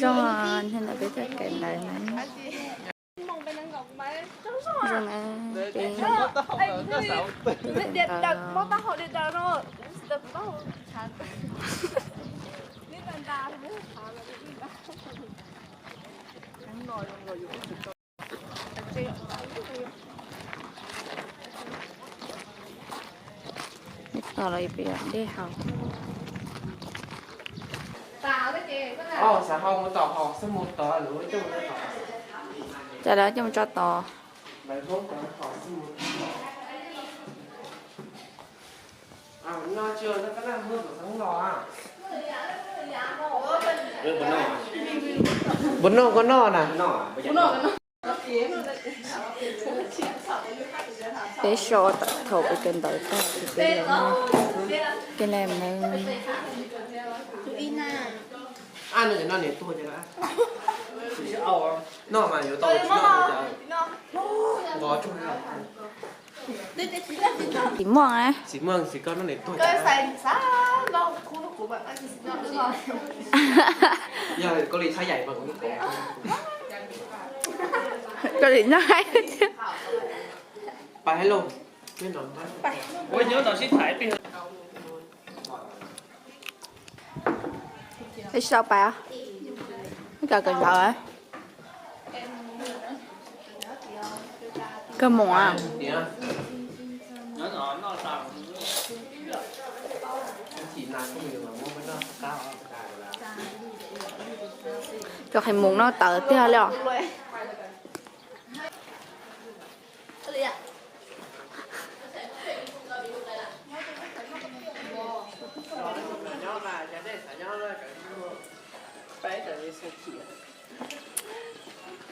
Zog thiab ntawm peb txoj kev ntawd na. Zoo na, peb tus ntawd. Dej tos los peb dej haus. Cas lawv coj mus tso tod. Puas noj koj noj na? Peb so thaum peb kawm ntawv tag ces peb los noj. Ces li ntawd. Xim muaj, xim muaj, xim koj noj niam tuag. Yog Kaus Lim Thaib Yaim mas kuv Kaus Lim Thaib. Pais hais lus. Peb sau pais, cov kawm ntawv. Kawg mus. Cov qhia mus no tawv tiag li os.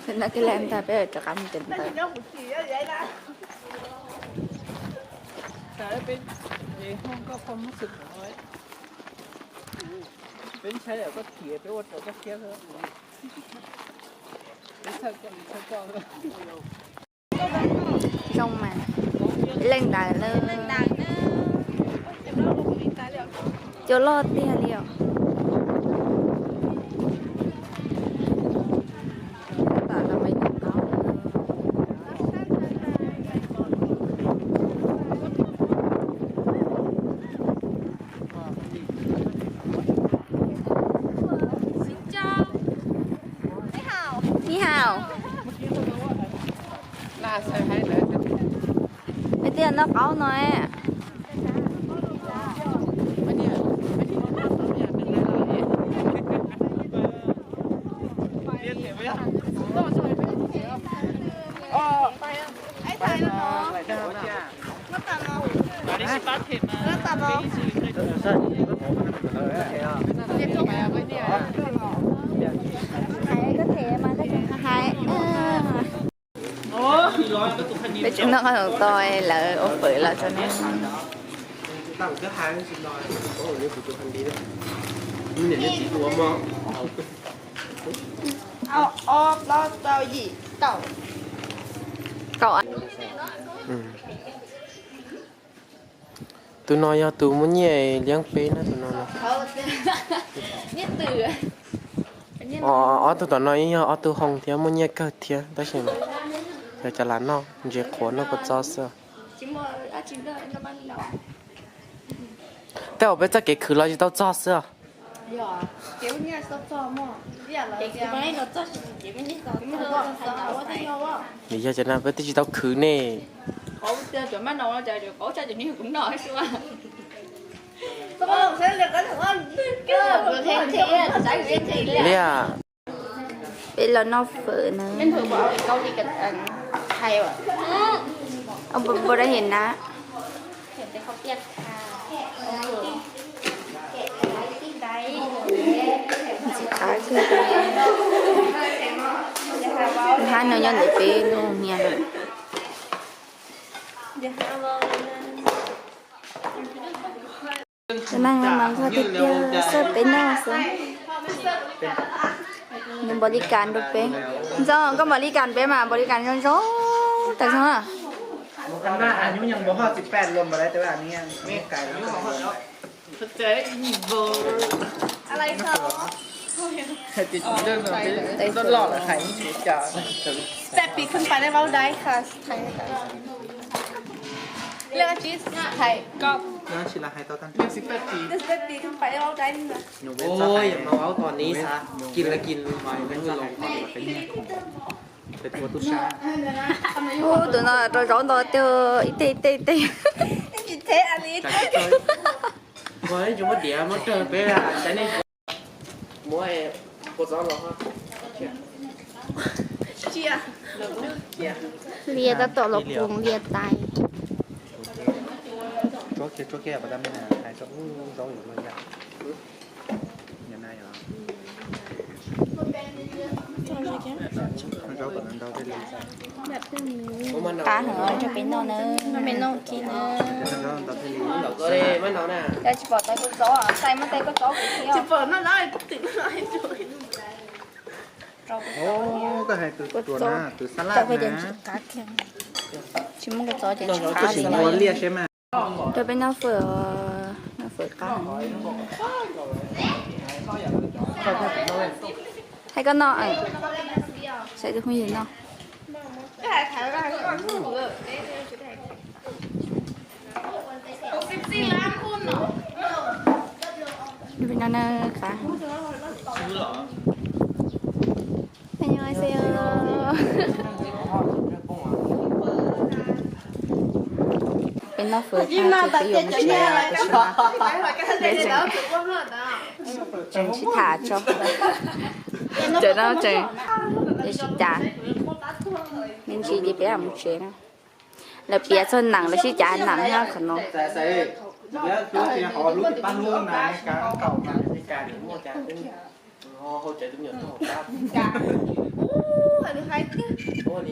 Peb noj kiag li ntag peb rov qab mus kawm ntawv. Peb ntshai koj khiav peb ua rau koj khiab. Zoo mas, leej ntawd na. Cua loj tiag li os. Ni hao. Peb twb noj qaub no. Hais có thể mà, hais. Peb tseem noj qos to, lawv ua fawm los tso ne. Kaum. Tus no yog tus muaj nyiaj liab peb na, tus no. Ob tug tom no yog ob tug hoo thiab muaj nyiaj kawg thiab tab sis yog cov lam noj ntses qhuav noj kua txob xwb. Tej zaum peb txoj kev khwv los tsis tau txog xwb. Vim yog cov no peb twb tsis tau khwv ne. Liaj. Peb los noj fawm na. Npau dab hem na. Ntxim qab kawg. Hab no nyob ntawm peb lub niag lawm. Tus neeg mas nquag tiag tiag, xwb peb noj xwb. Nws npaum li cas rau peb. Ntxoog, koj npaum li cas peb mas npaum li cas zoo zoo tas zog. Hais tias tsis loj loj lawm hais ib txhia cas. Peb pis khwb pais dej vaub daib qha. Lej tsis hais koj. Tsis hais tau tag. Peb pis khwb pais dej vaub daib. Ôi, màu áo còn ní sao? Kis lawv kis màu. Tus no rau zaub nto tiag, ib teg ib teg ib teg. Ua ib tug muab diav muab rawg peb saib nej. Muab kua txob los. Liaj tab tom los pum liaj tais. Qab heev, rau peb noj na, peb noj kiag na. Cov tsis pom tais kua txob, tais muab tais kua txob kuv thiab. Kua txob, tais peb ces tsis qab kiag, tsis muaj kua txob ces tsis qab li na. Rau peb noj fawm, noj fawm qab. Thaij koj noj, saib tus phooj ywg noj. Peb noj na, qab. Peb noj fawm tag ces peb yuav mus tsev, tab sis mas peb tseem sib tham tso. Cov no tseem sib cav, me ntsis ces peb mus tsev na. Lawv piav txog nees lawv sib cav nees thiab qhov no.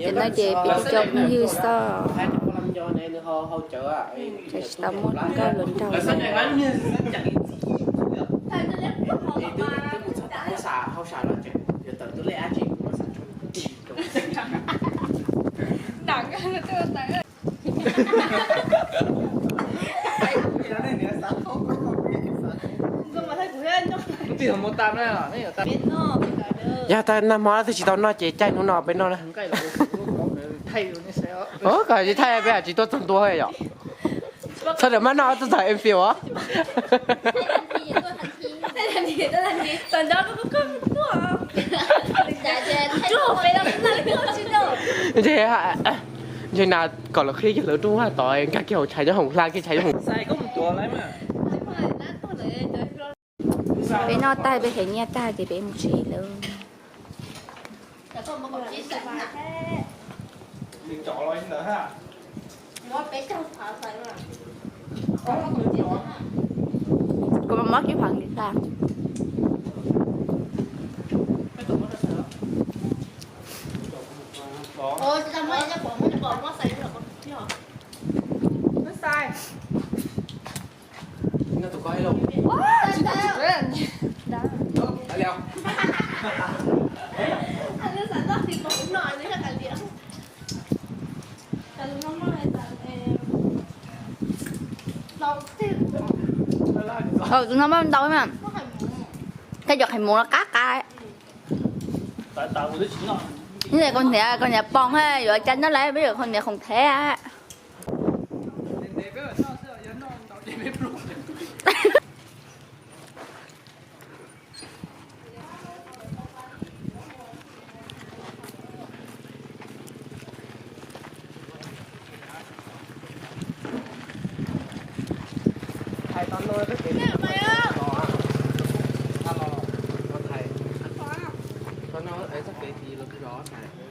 Ces no ces peb cov phooj ywg xwb, tsis tau muaj nkauj los nraug. Yog tas nag hmo twb tsis tau noj ces caij hnub no peb noj na. Koj tsis thaij peb tsis tuaj txog ntua yom. Txhob ntawm mab noj tuaj txog Enfield os. Ntshe, ntshe na kom lawv qhib kiag lawv rooj vag tod nkag kiag hauv tshais nyob hoom hla kiag tshais nyob hoom. Peb noj tag peb qhia nyiaj tag ces peb mus tsev lawm. Kuv mas mob kiag phav nqis tag. Tus no mas ntau mas, tej cov qhais muv no qab qab. Nyob koj niam, koj niam poob yuav cai nyob lawm, peb yuav koj niam khoom thev. Thais tau noj txoj kev, tau noj txoj kev tiv los zov thais.